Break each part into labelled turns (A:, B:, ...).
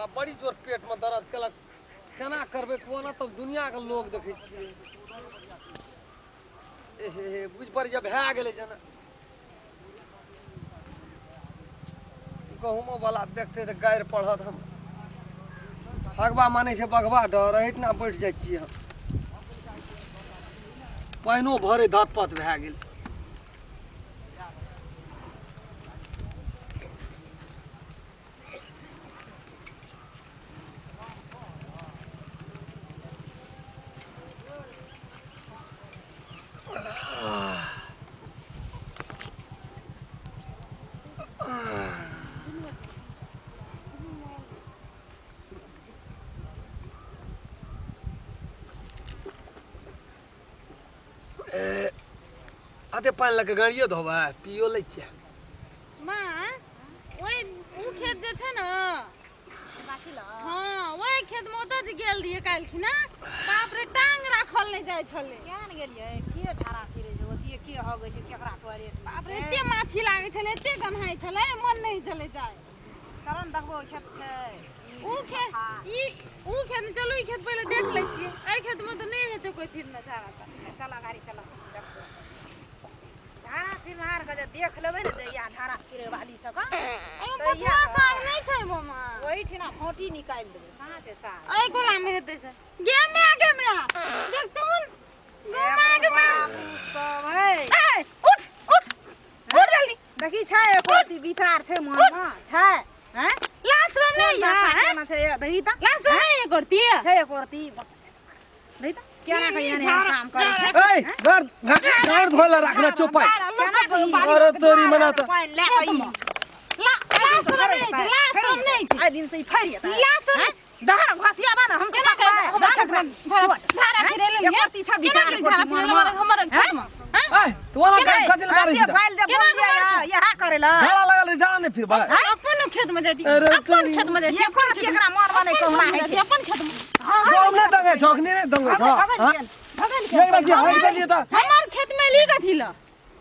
A: बाप, बड़ी जोर पेटमे दर्द केलक। केना करबै कोना तब दुनियाके लोग देखै छियै। हे हे हे, बुझि पड़ैए भए गेलै जेना। गहुमो वाला देखतै तऽ गारि पढ़त। हम हगबा मानै छै बघबा डर, एहिठिना बैठ जाइ छियै हम। पानिओ भरे धत पत भए गेल। अते पानि लऽ कऽ गाड़ियो धोबै, पियो लै छियै।
B: माँ, ओहि ओ खेत जे छै ने, हँ, ओहि खेत मे ओतऽ जे गेल रहियै काल्हिखिना, बाप रे, टांग राखल नहि जाइ छलै।
C: किया ने गेलियै? के धारा फिरै छै ओतिये, के हगै छै, केकरा टॉयलेट?
B: बाप रे, एते माछी लागै छलै, एते गन्हाइ छलै, मन नहि छलै जाय।
C: चल ने देखबो, खेत छै
B: ऊ खेत ई ऊ खेत मे। चलू, ई खेत पहिले देख लै छियै। एहि खेत मे तऽ नहि हेतै कोइ फिरने झाड़ा तऽ।
C: चल गाड़ी, चल देखबो। झाड़ा फिरनार के जे देख लेबै ने, जहिया झाड़ा फिरै वाली सबके,
B: एहिमे
C: तऽ
B: बथुआ साग नहि छै मामा?
C: ओहिठिना फोटी निकालि देबै। कहाँ छै साग?
B: एहि कोला मे हेतै से। गे माय, गे माय, देखतुन गे माय, गे माय।
C: बाबू सब है।
B: ए, उठ उठ उठ जल्दी।
C: देखी, छै एको रत्ती विचार छै मनमे? छै हैं?
B: लाज शरम
C: कोन
B: नहीं है?
C: दशा
B: हैं?
C: केना छै देखी तऽ।
B: लाज शरम नहीं है करती?
C: छै एको रत्ती? देखी तऽ केना के एहन एहन काम करै छै।
A: ए, घर घर घर धोय लए राखने छौ पाइ।
C: केना के ई
A: अरे तोरी मना तऽ
C: पानि लए कऽ ई
B: लाज शरम नहीं छै, लाज शरम नहीं छै।
C: आइ दिन से ई फड़ि जेतै।
B: लाज शरम नहीं।
C: दहर घसिया बा ना हम
B: केना
C: सकबै
B: के
C: जा ना ओकरा।
B: झाड़ा फिरेले
C: एक रत्ती छै
B: केना
C: विचार
B: के झाड़ा
C: करती
B: फिरेले
C: मनमे?
B: हमर खेत में, हैं?
A: ए, तू ओना कथी लए मारै छी
C: एते
A: तऽ?
C: फाइल जे
B: केना
C: बोल
B: के मारै?
C: इएह करै ला
A: झाड़ा लगल रहै, झाड़ा नहि फिरबै।
B: अपन खेत में जाती,
A: अरे
B: अपन
A: तोरी।
B: खेत में जाती।
C: एको रत्ती एकरा मनमे नहि कहुना होइ
B: अपन
C: छै।
B: अपन खेत में।
A: गहुम नहि दंगै छौ, अखनी नहि दंगै छौ, हाँ? एकरा जे हटि गेलियै तऽ
B: हमर खेत में ली कथी ल?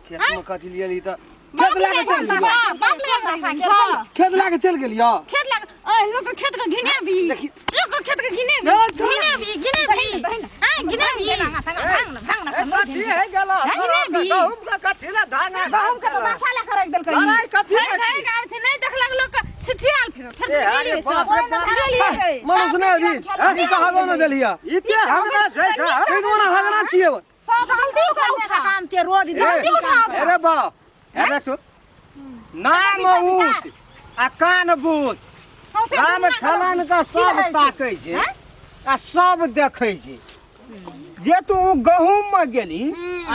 A: खेत में कथी लियली तऽ खेत लए कऽ चलि गेलियै।
B: बाप ले गेलियै।
A: खेत लए कऽ चलि गेलियै।
B: खेत लग ओए लोक के खेत के घिने भी, लोक के खेत के घिने भी, घिने भी, घिने भी, हैं, घिने भी।
D: कथी है गेला?
B: घिने भी।
D: गहुम के कथी ला धांगा?
C: गहुम के तऽ दशा लए कऽ राखि देलकै ई।
D: लड़ाई कथी
B: खाइ
D: है?
B: खाइ के आबै छै, नहि देखलक लोक के, छिछियाल फिर फिर
D: ए, अरे
B: गेलियै
D: बाप
B: सब
D: रे बाप।
B: गेलियै।
A: मनुष्य नहि अभी अभी से हगो नहि देलियै।
D: ई के हगना छै का?
A: ई कोना हगना छियै?
C: सब
B: जल्दी ओकरा
C: करने
B: उठा।
C: का काम छै रोज दिन।
B: जल्दी उठा ओकरा।
D: अरे बाप, अरे सुन, नाम ऊँच आ कान बूच।
C: सौंसे
D: राम
C: दुनिया के
D: खेलन के सब
C: रहै छै।
D: ताकै छै आ सब देखै छै। जे तू गहूम में गेली,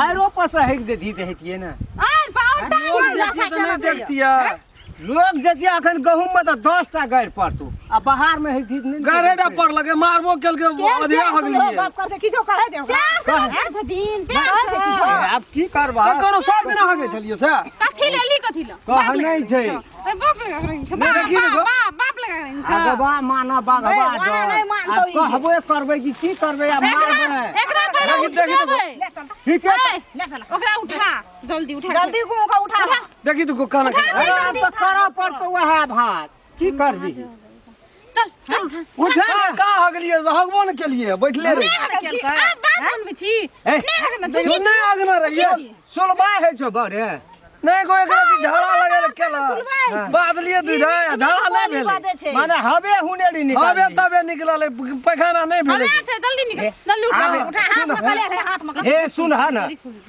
D: आरो पर से हकि देती तऽ हेतियै ने।
B: आर पावर टांग।
A: लोग
C: दशा
A: जैतियै तऽ
C: केना
A: नहि
C: छै?
A: देखतियै।
D: लोग जतियै अखन गहूम में तऽ 10 टा गारि पड़तौ आ बाहर में हेती नहि।
A: गरेडा पर लगे मारबो केलकै, अधिया हगलियै।
C: गप करै छै, किछो कहै छै ओकरा?
B: प्यार से कहै छथिन, प्यार से।
D: ए, आब की करबा?
A: तऽ कोनो सब दिना हगै छलियै से?
B: कथी ले ली, कथी ले?
D: कहनै छै।
B: ए, बाप लगा के रखने छै, बाप
A: देखी ने गो।
B: बाप बाप लगा के रखने छै।
D: अगबा माना बाघबा
C: ए, ओना
D: डर।
C: नहि मानतौ
D: आब
C: ई।
D: कहबे करबै कि की करबै, आब
B: एकरा
D: मारबै।
B: एकरा पहिले
A: देखी, देखी तो।
B: उठेबै।
C: ले चल तऽ,
D: ठीके।
B: ए,
C: ले चल।
B: ओकरा उठा, जल्दी उठा।
C: जल्दी को ओकरा उठा।
A: देखी तू खाना खा।
D: अरे आब तऽ करऽ पड़तौ वएह भात, की करबी?
B: चल चल, उठा।
D: उठा।
A: कहाँ कहाँ हगलियै? हगबो ने केलियै, बैठले रही।
B: नहि हगल छी, आब बात बनबै छी।
D: ए,
B: नहि हगल छी।
A: देखियौ, नहि हगने रहियै।
D: सुलबा होइ छौ बड़े।
A: नहि कोइ एकरा अथी झाड़ा लगेले केला
B: सुलबाइ छै।
A: बादलियै दुइ आ झाड़ा नहि भेलै।
C: बाजै छै।
D: माने हवे हुनेरी निकाल।
A: हवे तबे निकलल, पैखाना नहि भेलै।
B: हमे छै, जल्दी निकल, जल्दी उठा।
D: आबे।
C: उठा, हाथ में कले छै, हाथ में कले।
D: हे सुन ह न,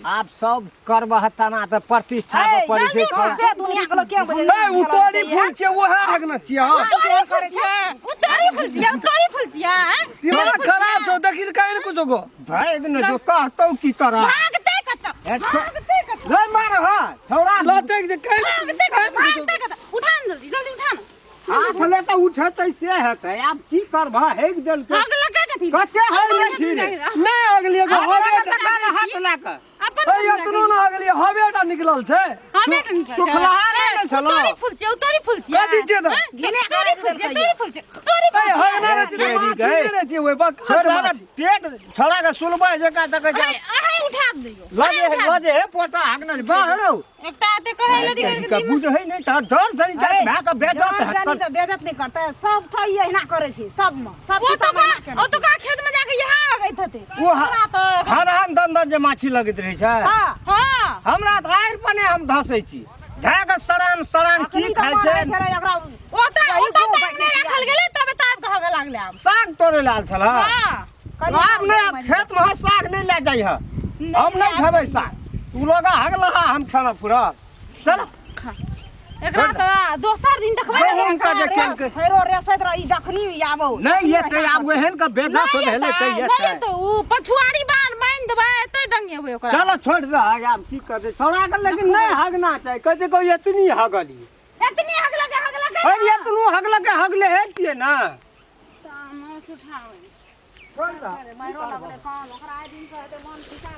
D: आब सब करबह तना तऽ प्रतिष्ठा पर पड़ै छै।
C: सौंसे दुनिया के लोग के बजै?
A: ए, उ तोरी फूल छियै, उएह हगना छियै। हँ,
B: तोरी फूल छियै, उ तोरी फूल छियै, उ तोरी फूल छियै, हैं?
A: दिमाग खराब छौ, देखी काहे ने कुछो गो।
D: भागि ने जो, कहतौ की तोरा?
B: भागतै कतऽ?
D: ए,
B: भागतै कतऽ?
D: ले मार ह छौड़ा।
A: लटक जे काहे
B: भागतै कतऽ? भागतै कतऽ? उठा ने जल्दी, जल्दी उठा ने।
D: हाथ ले तऽ उठेतै से हेतै। आब की करबह, हेक देलकै।
B: हगलकै कथी?
D: कते हगले छी रे?
A: नहि हगलियै गो, हवे
D: हाथ लए हाथ लए कऽ।
B: अपन
A: ए, एतनो नहि हगलियै, हवे टा निकलल छै।
B: हमे टा निकलल छै।
D: सुखलहा नहि ने
B: ए,
D: छलौ?
B: तोरी फूल छियै, उ तोरी फूल छियै।
A: कथी छियै तऽ?
B: हैं? घिने तोरी फूल छियै, तोरी फूल छियै, तोरी फूल
A: ए, हगना
B: छियै।
A: रहतियै।
D: तेरी
A: माछी
D: गए।
A: नहि रहै छै ओहि पर, कहाँ
D: छोड़
A: छै
D: दे
A: माछी?
D: पेट छोड़ा के सुलबै जका देखै छै।
B: अहीं उठा दियौ।
D: लजे लजे हे पोटा हाकने बाहर हौ।
B: एकटा एते कहै लए दिगल के
D: बुझ है नहि तऽ जर धरि जात भए के बेजत
C: जान जानी तऽ बेजत नहि करतै, सब ठाई एहिना करै छै, सबमे सब
B: ओ
C: किताब
B: तो
C: एहिना केने
B: ओ तो का खेत में जाके यहाँ लगैत हते।
D: ओ
B: हमरा तऽ
D: हरहन दन दन जे माछी लगैत रहै छै।
C: हां।
B: हां।
D: हमरा तऽ आड़ि पर नहि हम धसै छी, धए के सरान सरान की
C: अखनी तऽ
D: खाइ
C: मन
D: छै।
C: होइ छलै ओकरा
B: ओ तऽ
C: यही
B: ओ तऽ
C: घूम
B: ताग नहि
C: बैठे
B: राखल गेलै तबे ताग कहऽ लागलै आब।
D: साग तोड़ै लए आयल छलह?
B: हां।
D: आब नहि खेत मे साग नहि लए जाइ हऽ, हम नहि खेबै साग। तू लोग हगलह हम खाना पूरा। चल
B: एकरा तऽ दोसर दिन देखबै ने।
D: गहुम के जे केलकै
C: फेरो रेसैत रही जखनी आबौ
D: नहि एतै आब, ओहन के बेजत
B: नहि
D: भेलै तऽ
B: एतै,
D: एतै।
B: नहि एतै, उ पछुआरी बान्ह बान्हि देबै एतै डंगेबै ओकरा।
D: चलो छोड़ दे आब की करतै छोड़ा के, लेकिन नहि हगना चाही। कहै छै कहू एतनी हगली,
B: एतनी हगलकै हगलकै।
D: अरे एतनो हगलकै हगले हे छियै ने।
B: तामस उठाबै।
D: छोड़ दे।
C: मारो लगलै कान ओकरा, आइ दिन से हेतै मन खिसा।